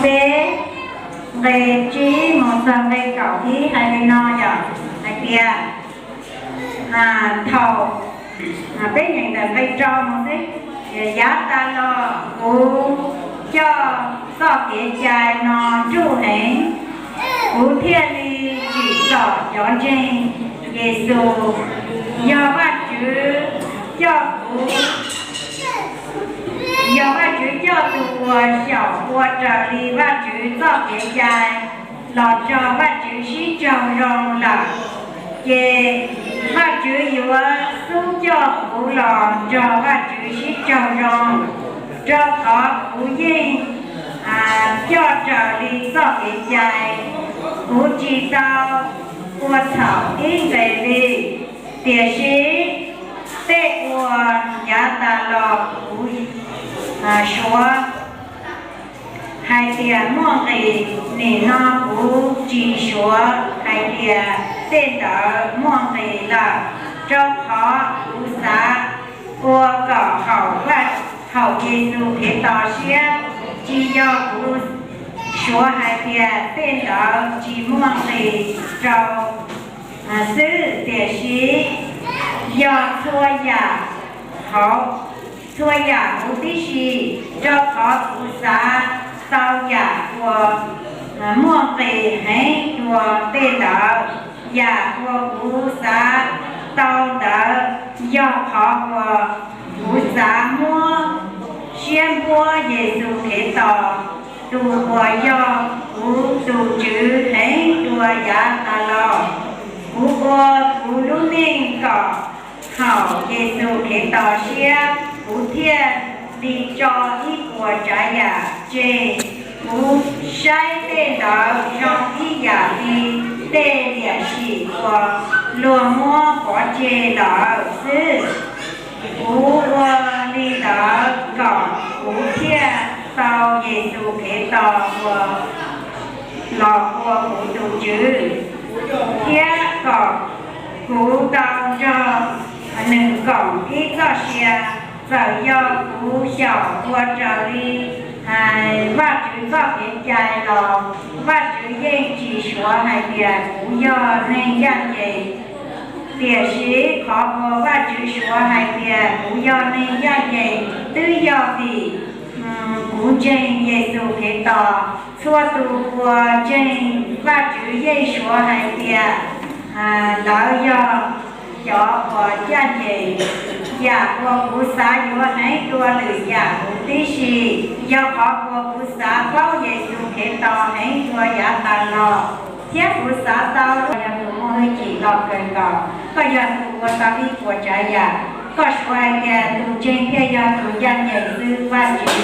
Peb nqe tsib mus txog nqe kaum ib hais li no yom, hais tias, thaum, peb nyeem ntawm nqe rau mus xwb. Yav tas los kuv coj txoj kev cai no nruj heev, kuv thiaj li tsim txom cov ntseeg Yexus. Yog Vajtswv coj kuv, yog Vajtswv coj tus uas xyaum ua raws li Vajtswv txoj kev cai los nrog Vajtswv sib raug zoo lawm, ces Vajtswv yuav xub coj kuv los nrog Vajtswv sib raug zoo, rau qhov kuv yeej coj raws li txoj kev cai. Kuv tsis tau ua txhaum ib nqe li, tiam sis tej uas yav tas los kuv suav hais tias muaj nqis, nim no kuv tsis suav hais tias tej ntawd muaj nqis lawm, rau qhov kuv xav ua kom haum, haum Yexus Khetos siab. Tsis yog kuv suav hais tias tej ntawd tsis muaj nqis rau xwb, tiam sis yog txhua yam hauv, txhua yam huv tib si, rau qhov kuv xav tau yam uas muaj nqis heev dua tej ntawd. Yam uas kuv xav tau ntawd yog qhov uas kuv xav muab siab npuab Yexus Khetos, tus uas yog kuv tus Tswv heev dua yav tas los. Kuv ua kuv lub neej kom haum Yexus Khetos siab, kuv thiaj li tso ib puas tsav yam tseg. Kuv saib tej ntawd zoo ib yam li tej liam sim uas luag muab pov tseg lawm xwb. Kuv ua li ntawd kom kuv thiaj tau Yexus Khetos ua, los ua kuv tus Tswv, thiab kom kuv tau nrog nws koom ib txoj sia. Txawm yog kuv xyaum ua raws li Vajtswv txoj kev cai los Vajtswv yeej tsis suav hais tias kuv yog neeg ncaj ncees. Tiam sis qhov uas Vajtswv suav hais tias kuv yog neeg ncaj ncees twb yog vim kuv ntseeg Yexus Khetos. Txhua tus uas ntseeg Vajtswv yeej suav hais tias lawv yog cov uas ncaj ncees. Yam uas kuv xav yuav heev dua lwm yam huv tib si yog qhov uas kuv xav paub Yexus Khetos heev dua yav tas los, thiab kuv xav tau yog tus muaj hwj chim los kawg nkaus. Koj yog tus ua tau ib puas tsav yam, koj suav hais tias tus ntseeg thiaj yog tus ncaj ncees xwb. Vajtswv,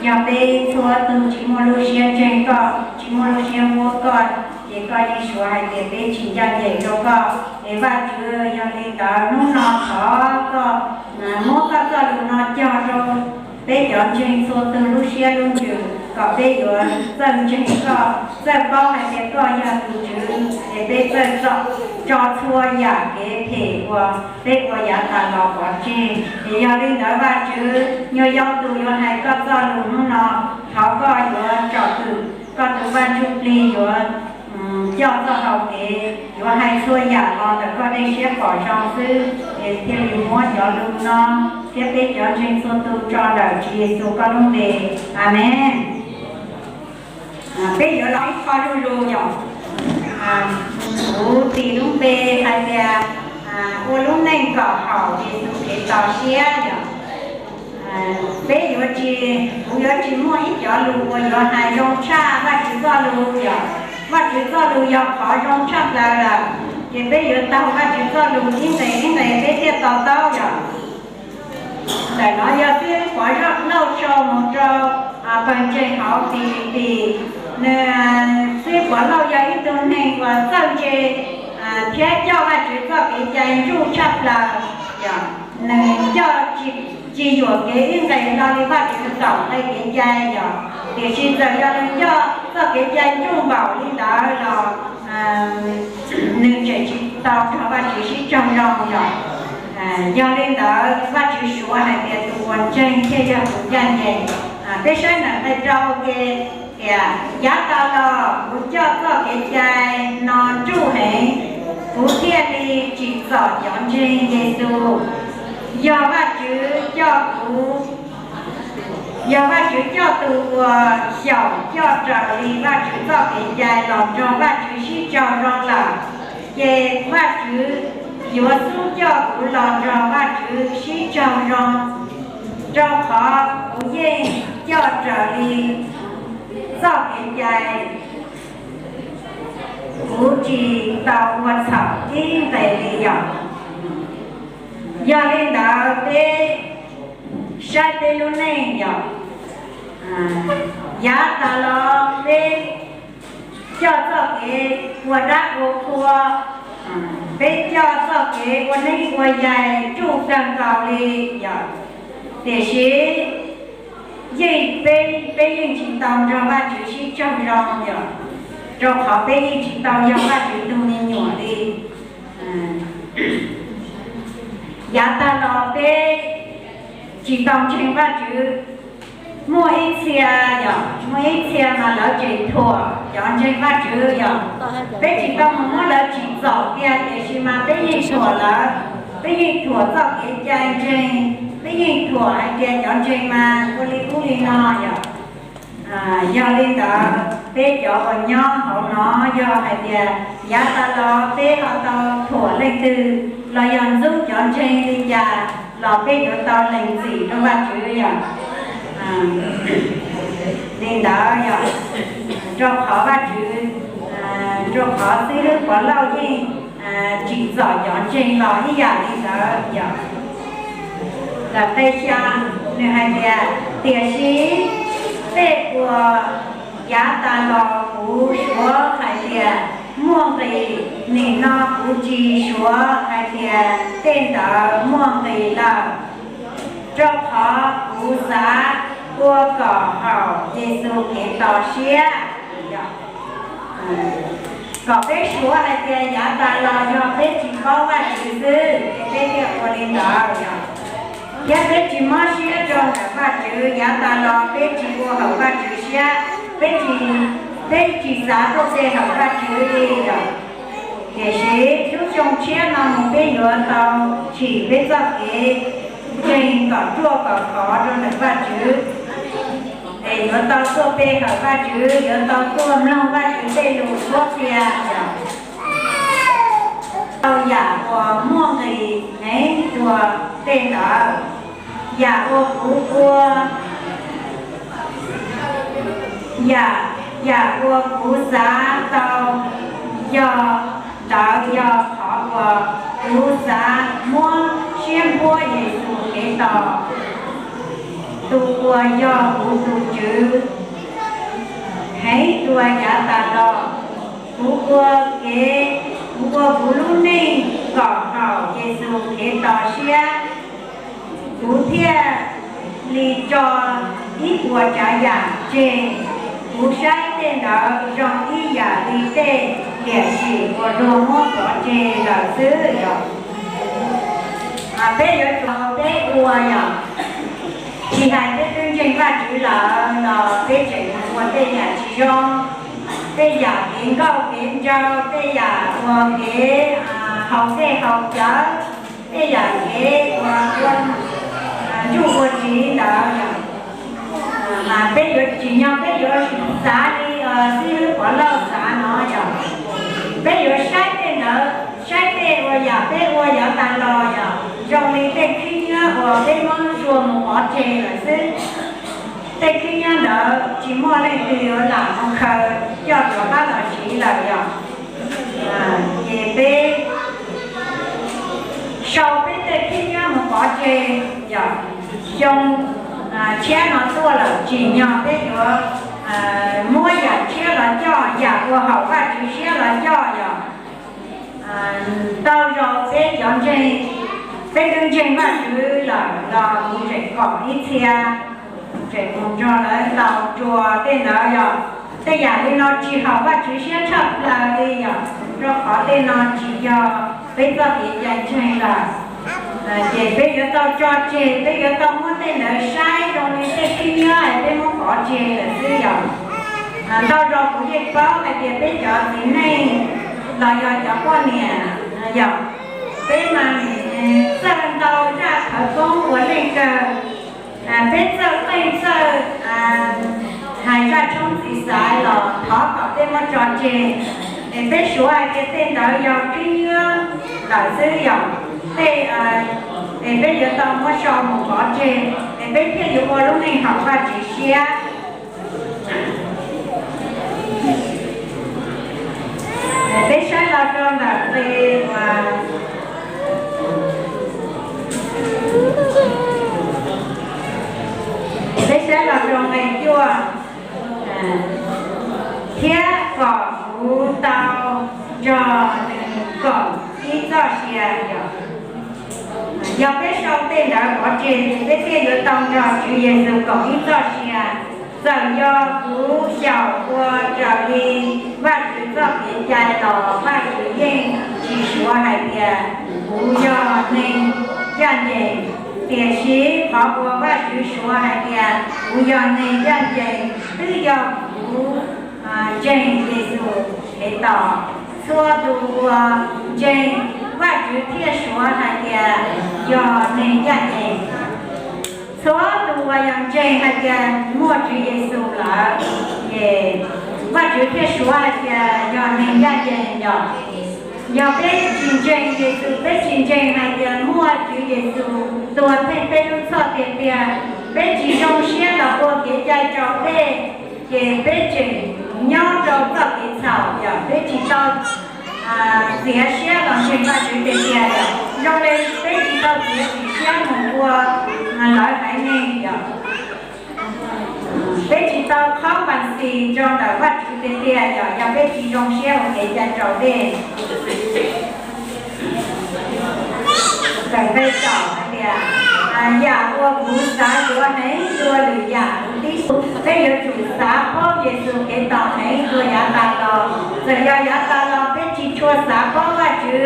yog peb txhua tus tsis muaj lub siab ntseeg koj, tsis muaj lub siab muab koj, ces koj yeej suav hais tias peb tsis ncaj ncees rau koj. Es Vajtswv, yog li ntawd hnub no thov koj muab koj txoj lus no cog rau peb cov ntseeg txhua tus lub siab lub ntsws kom peb yuav txawj ntseeg koj, txawj paub hais tias koj yog tus Tswv, es peb txawj tso txhua yam kev phem uas peb ua yav tas los pov tseg. Es yog li ntawd Vajtswv, nyuag yaub ntuj yuav hais koj txoj lus hnub no, thov koj yuav tsom kwm koj tus Vaj Ntsuj Plig yuav coj txoj hau kev yuav hais txhua yam los ntawm koj dej siab pom zoo xwb, es thiaj li muab cov lus no thiab peb cov ntseeg txhua tus tso ntawm Tswv Yexus koj lub npe. Amees. Peb yuav los ib qho lug lug yom. Kuv tis lub npe hais tias ua lub neej kom haum Yexus Khetos siab yom. Peb yuav tsis, kuv yuav tsis muaj ib cov lus uas yuav hais zoo tshaj Vajtswv txoj lus yom. Vajtswv txoj lus yog qhov zoo tshaj plaws lawm, ces peb yuav taug Vajtswv txoj lus ib nqe ib nqe peb thiaj to taub yom. Ntawm no yog xib hwb Pov Lauj sau mus rau pawg ntseeg hauv Fis Lis Pis. Nws, xib hwb Pov Lauj yog ib tug neeg uas txawj ntse thiab coj Vajtswv txoj kev cai ntsuj tshaj plaws. Nws coj tsis yuam kev ib nqe hlo li Vajtswv kaum nqe kev cai yom. Tiam sis txawm yog nws coj txoj kev cai ntsuj npaum li ntawd los nws tseem tsis tau nrog Vajtswv sib raug zoo yom. Yog li ntawd Vajtswv suav hais tias tus uas ntseeg thiaj yog tus ncaj ncees. Peb saib ntawm nqe rau ke, Tias, yav tas los kuv coj txoj kev cai no ruj heev, kuv thiaj li tsim txom cov ntseeg Yexus. Yog Vajtswv coj kuv, yog Vajtswv coj tus uas xyaum coj raws li Vajtswv txoj kev cai los nrog Vajtswv sib raug zoo lawm, ces Vajtswv yuav xub coj kuv los nrog Vajtswv sib raug zoo, rau qhov kuv yeej coj raws li txoj kev cai, kuv tsis tau ua txhaum ib nqes li yom. Yog li ntawd peb saib peb lub neej yom, yav tas los peb coj txoj kev ua dab ua qhua, peb coj txoj kev ua neeb ua yaig ruj kawg nkaus li yom. Tiam sis yeej peb, peb yeej tsis tau nrog Vajtswv sib raug zoo yom, rau qhov peb yeej tsis tau yog Vajtswv tus me nyuam li. Yav tag los peb tsis tau ntseeg Vajtswv. Muaj ib txhia yom, muaj ib txhia mas lawv tseem thuam cov ntseeg Vajtswv yom. Peb tsis tau mus muab lawv tsim txom kiag, tiam sis mas peb yeej thuam lawv, peb yeej thuam txoj kev cai ntseeg, peb yeej thuam hais tias cov ntseeg mas ua li ub li no yom. Yog li ntawd peb cov uas nyob hauv no yog hais tias yav tas los peb ho tau thuam leej twg los yog ntxub cov ntseeg li cas los peb yuav tau lees txim rau Vajtswv yom. Li ntawd yog rau qhov Vajtswv, rau qhov xib hwb Pov Lauj yeej tsim txom cov ntseeg los ib yam li ntawd yom. Ntawm qe xya nws hais tias, tiam sis tej uas yav tas los kuv suav hais tias muaj nqis, nim no kuv tsis suav hais tias tej ntawd muaj nqis lawm, rau qhov kuv xav ua kom haum Yexus Khetos siab. Kom peb suav hais tias yav tas los yog peb tsis paub Vajtswv xwb es peb thiaj ua li ntawd yom. Thiab peb tsis mob siab rau ntawm Vajtswv, yav tas los peb tsis ua haum Vajtswv siab, peb tsis, peb tsis xav tuaj pe haum Vajtswv li yom. Tiam sis lub xyoo tshiab no mus peb yuav tau tsim peb txoj kev ntseeg kom ruaj kom khov rau ntawm Vajtswv, es yuav tau tuaj pe haum Vajtswv, yuav tau tuaj mloog Vajtswv tej lus qhuab qhia yom. Tau yam uas muaj nqis heev dua tej ntawd, yam uas kuv ua, yam, yam uas kuv xav tau yog, ntawd yog qhov uas kuv xav muab siab npuab Yexus Khetos, tus uas yog kuv tus Tswv. Heev dua yav tas los, kuv ua kev, kuv ua kuv lub neej kom haum Yexus Khetos siab, kuv thiaj li tso ib puas tsav yam tseg. Kuv saib tej ntawd zoo ib yam li tej liam sim uas luag muab pov tseg lawm xwb yom. Peb yuav tsum peb ua yom, tsis hais peb twb ntseeg Vajtswv lawm los peb tseem mus ua tej yam tsis zoo, tej yam kev nkauj kev nraug, tej yam uas kev haus dej haus cawv, tej yam kev uas ua ntsuj ua tsiv ntawd yom. Mas peb yuav tsim nyog peb yuav xav li xib hwb Pov Lauj xav no yom. Peb yuav saib tej ntawd, saib tej uas yam peb ua yav tas los yom, zoo li tej khib nyiab uas peb muab sua mus pov tseg lawm xwb. Tej khib nyiab ntawd tsis muaj leej twg yuav lam mus khaws coj rov qab los siv lawm yom. Ces peb sau peb tej khib nyiab mus pov tseg yom. Xyoo tshiab no tuaj lawm tsim nyog peb yuav muab yam tshiab los coj, yam ua haum Vajtswv siab los coj yom. Tau zaum peb cov ntseeg, peb twb ntseeg Vajtswv lawm los kuv tseem kom ib txhia tseem mus nrog lawv ntaus rua tej ntawd yom. Tej yam li no tsis haum Vajtswv siab tshaj plaws li yom, rau qhov tej no tsis yog peb txoj kev cai ntseeg lawm. Ces peb yuav tau tso tseg, peb yuav tau muab tej ntawd saib zoo li tej khib nyiab es peb muab pov tseg lawm xwb yom. Ntau zaus kuv yeej paub hais tias peb cov txiv neej los yog cov poj niam yog peb mas txawj ntau zaj khawv koob ua neej kawg. Peb txawj qeej txawj hais zaj tshoob txiv xaiv los thov kom peb muab tso tseg. Es peb suav hais tias tej ntawd yog khib nyiab lawm xwb yog tej, es peb yuav tau muab sau mus pov tseg, es peb thiaj yuav ua lub neej haum Vajtswv siab. Peb saib los rau ntawm nqe uas, peb saib los rau nqe cuaj, thiab kom kuv tau nrog nws koom ib txoj sia. Yog peb sau tej ntawd pov tseg ces peb thiaj yuav tau nrog Tswv Yexus koom ib txoj sia. Txawm yog kuv xyaum ua raws li Vajtswv txoj kev cai los Vajtswv yeej tsis suav hais tias kuv yog neeg ncaj ncees. Tiam sis qhov uas Vajtswv suav hais tias kuv yog neeg ncaj ncees twb yog kuv ntseeg Yexus Khetos. Txhua tus uas ntseeg Vajtswv thiaj suav hais tias yog neeg ncaj ncees. Txhua tus uas yog ntseeg hais tias muaj Tswv Yexus lawm, ces Vajtswv thiaj suav hais tias yog neeg ncaj ncees yog. Yog peb tsis ntseeg Yexus, peb tsis ntseeg hais tias muaj Tswv Yexus tuag theej peb lub txhoj tiag tiag, peb tsis zoo siab los ua kev cai raus dej, ces peb tseem nyob rau txoj kev txhaum yog peb tsis tau txiav siab los ntseeg Vajtswv tiag tiag yog. Zoo li peb tsis tau txiav txim siab mus ua lawv haiv neeg yog. Peb tsis tau qhaub pas xis rau ntawm Vajtswv tiag tiag yog, yog peb tsis zoo siab ua kev cai raus dej. Ntawm nqe kaum hais tias, yam uas kuv xav yuav heev dua lwm yam kuv tib si. Peb yuav tsum xav paub Yexus Khetos heev dua yav tas los. Txawm yog yav tas los peb tsis tshua xav paub Vajtswv,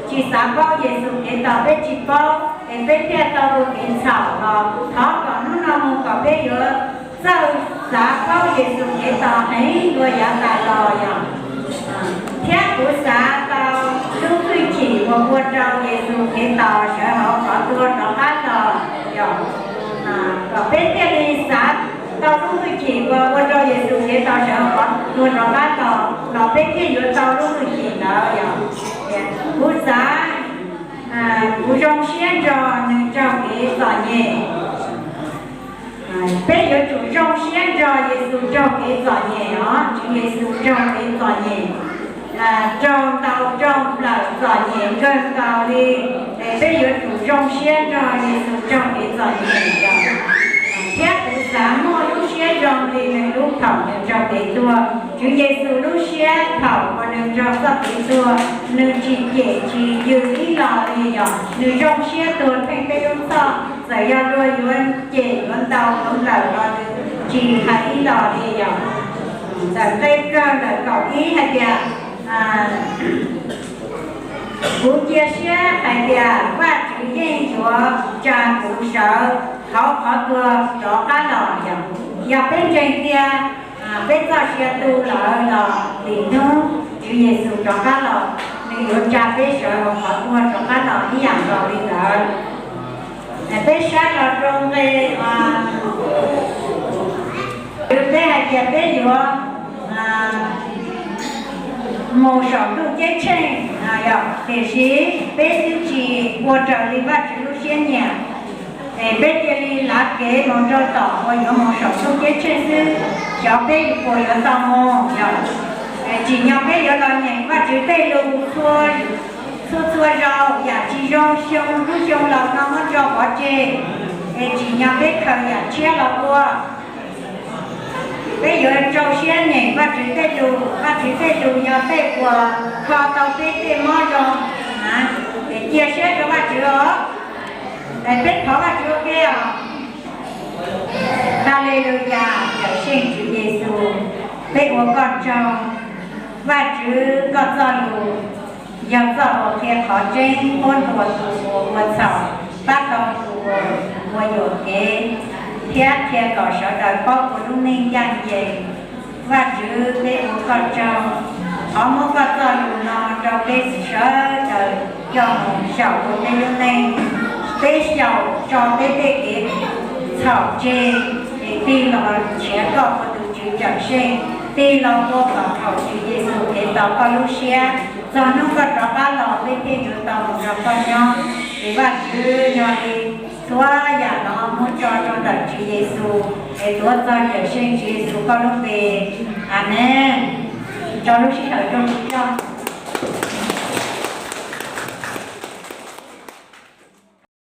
tsis xav paub Yexus Khetos, peb tsis paub es peb thiaj tau ua kev txhaum los thov kom hnub no mus kom peb yuav txawj xav paub Yexus Khetos heev dua yav tas los yog. Thiab kuv xav tau lub hwj chim uas ua rau Yexus Khetos sawv hauv qhov tuag rov qab los yog. Kom peb thiaj li xav tau lub hwj chim uas ua rau Yexus Khetos sawv hauv qhov tuag rov qab los, los peb thiaj yuav tau lub hwj chim ntawd yog. Kuv xav, kuv zoo siab nrog nws raug kev txom nyem. Peb yuav tsum zoo siab nrog Yexus raug kev txom nyem os. Tswv Yexus raug kev txom nyem, raug ntau raug nplawm txom nyem kawg nkaus li, es peb yuav tsum zoo siab nrog Yexus raug kev txom nyem os. Thiab kuv xav muaj lub siab zoo li nws lub thaum nws raug kev tuag. Tswv Yexus lub siab thaum uas nws raug txoj kev tuag, nws tsis cem tsis yws ib los li yog, nws zoo siab tuag theej peb lub txhoj. Txawm yog luag yuav cem yuav ntaus yuav nplawm los nws tsis hais ib los li yog. Ntawm nqe kawg ntawm kaum ib hais tias, kuv cia siab hais tias Vajtswv yeej yuav tsa kuv sawv hauv qhov tuag rov qab los yog. Yog peb ntseeg tias peb txoj sia tu lawm los lwm hnub Tswv Yexus rov qab los, nws yuav tsa peb sawv hauv qhov tuag rov qab los ib yam nkaus li ntawd. Peb saib los rau nqe, peb hais tias peb yuav mus saum ntuj ceeb tsheej, tiam sis peb twb tsis ua raws li Vajtswv lub siab nyiam. Es peb cia li lav kev mus rau tom uas yuav mus saum ntuj ceeb tsheej xwb, xyov peb puas yuav tau mus yog. Tsim nyog peb yuav los nyeem Vajtswv tej lus txhua, txhua txhua zaus, yam tsis zoo xyoo hnub xyoo laus no muab tso pov tseg, es tsim nyog peb khaws yam tshiab los ua. Peb yuav rau siab nyeem Vajtswv tej lus, Vajtswv tej lus yog tej uas kho tau peb tej mob zoo. Es cia siab rau Vajtswv os. Es peb thov Vajtswv ua ke os. Haleluyas, cawm seej Tswv Yexus, peb ua koj tsaug. Vajtswv, koj txoj lus yog txoj uas qhia qhov tseeb, qhuab ntuas tus uas ua txhaum, pab tau tus uas ua yuam kev, thiab qhia kom sawv daws paub ua lub neej ncaj ncees. Vajtswv, peb ua koj tsaug, thov muab koj txoj lus no rau peb sawv daws coj mus xyaum rau peb lub neej. Peb xyaum tso peb tej kev txhaum tseg, es tig los nrhiav koj ua tus Tswv cawm seej, tig los ua kom haum Tswv Yexus Khetos koj lub siab. Txog hnub koj rov qab los peb thiaj yuav tau mus nrog koj nyob. Es Vajtswv, yog li txhua yam no muab tso rau ntawm Tswv Yexus, es tuav txog cawm seej Tswv Yexus koj lub npe. Amees. Tso lub sij hawm rau tus coj.